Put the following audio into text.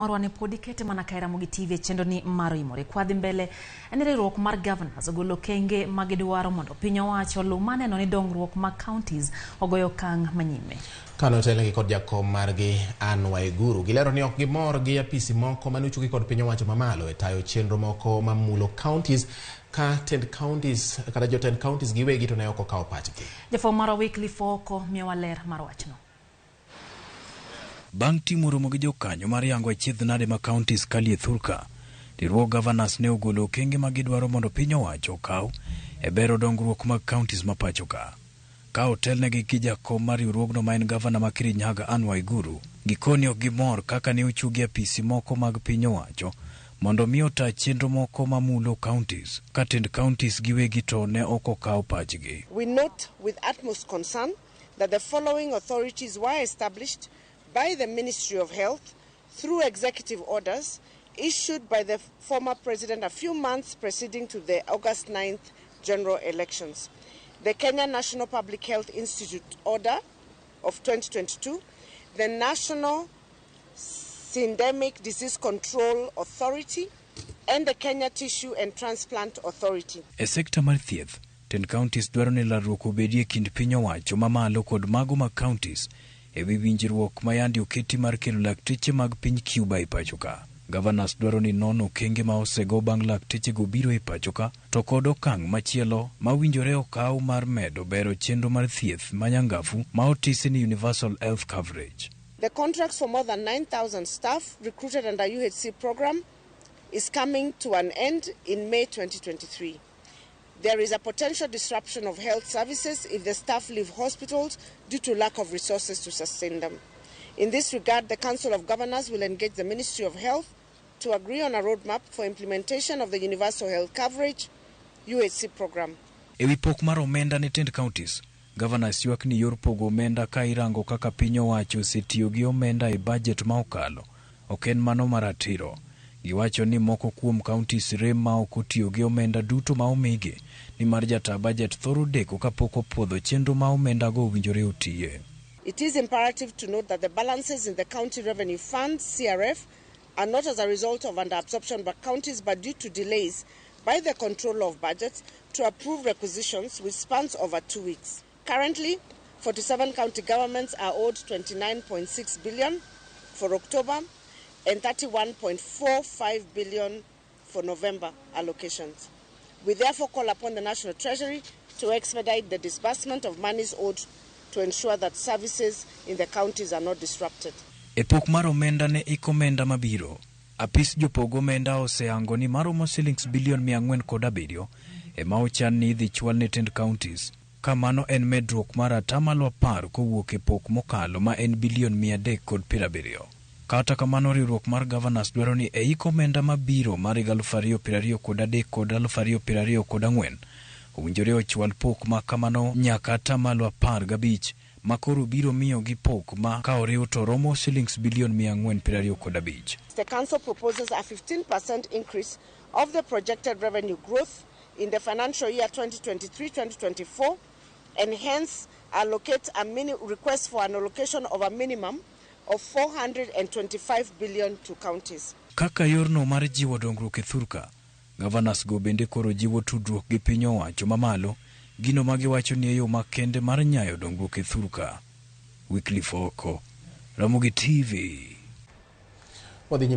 Marwa ne pod ikete mana ka Ramogi TV e chenro ni mar Oimore. Kwadhi mbele en riwruok mar governors ogolo okenge ma gidwaro mondo piny owacho oluw maneno ni dongruok mag counties ogoyo okang' manyime. Kane otelnegi kod jakom margi Anne Waiguru, gilero ni ok gimor gi apisi moko mane ochuki kod piny owacho mamalo e tayo chenro moko mamulo counties ka tend counties kata jotend counties giwegi to ne ok okawo pachgi. Jafwambo marwa Wycliffe Ooko miyowa ler mar wachno. Bang' timo romo gi jokanyo mar yango achiedh nade ma counties kalie thurka, riwruog governors ne ogolo okenge ma gidwaro mondo piny owacho okaw e bero dongruok mag counties ma pacho ka. Ka otelnegi gi jakom mar riwruogno ma en gavana ma Kirinyaga Anne Waiguru, gikoni ok gimor kaka ne ochuogi apisi moko mag piny owacho mondo mi ota chenro moko mamulo counties, ka tend counties giwegi to ne ok okaw pachgi. We note with utmost concern that the following authorities were established by the Ministry of Health through executive orders issued by the former president a few months preceding to the August 9th general elections. The Kenya National Public Health Institute Order of 2022, the National Syndemic Disease Control Authority, and the Kenya Tissue and Transplant Authority. E sekta mar thieth, tend counties dwaro ni lalruok obedie e kind piny owacho mamalo kod mago mag counties e wi winjruok ma yande oketi mar kelo lakteche mag piny Cuba e pacho ka. Governors dwaro ni non okenge ma osego bang' laktechego biro e pacho ka to kod okang' machielo ma winjore okaw mar medo bero chenro mar thieth ma nyangafu ma otisi ni Universal Health Coverage. The contracts for more than 9,000 staff recruited under UHC program is coming to an end in May 2023. There is a potential disruption of health services if the staff leave hospitals due to lack of resources to sustain them. In this regard, the Council of Governors will engage the Ministry of Health to agree on a roadmap for implementation of the Universal Health Coverage UHC program. E wi pok mar omenda ne tend counties, governors ywak ni yor pogo omenda ka irango kaka piny owacho osetiyo gi omenda e budget ma okalo ok en mano mar ratiro. Giwacho ni moko kuom counties rem ma ok otiyo gi omenda duto ma omigi nimar jata budget thoro deko kapok opuodho chenro ma omendago owinjore otiye. It is imperative to note that the balances in the County Revenue Fund, CRF, are not as a result of underabsorption by counties but due to delays by the Controller of Budget to approve requisitions which spans over 2 weeks. Currently, 47 county governments are owed 29.6 billion for October and 31.45 billion for November allocations. We therefore call upon the National Treasury to expedite the disbursement of monies owed to ensure that services in the counties are not disrupted. E pok mar omenda ne ik omenda mabiro, apis jopog omenda osehango ni maromo silings bilion 407 ema ochan ni idhi chwal ne tend counties, ka mano en medruok mar 10% kowuok e pok mokalo ma en bilion 370. Kata kamano, riwruok mar governors dwaro ni e ik omenda mabiro mar higa 2023 kod 2024 owinjore ochwal pok ma kamano nyaka 15% ma koro biro miyogi pok ma ka oriw to romo silings bilion 425. The Council proposes a 15% increase of the projected revenue growth in the financial year 2023-2024 and hence allocate a request for an allocation of a minimum of 425 billion to counties. Kaka yorno mar jiwo dongruok e thurka, governors go bende koro jiwo tudruok gi piny owacho mamalo, gino ma giwacho ni e yo makende mar nyayo dongruok e thurka. Wycliffe Oko, Ramogi TV. Wadhi nyime.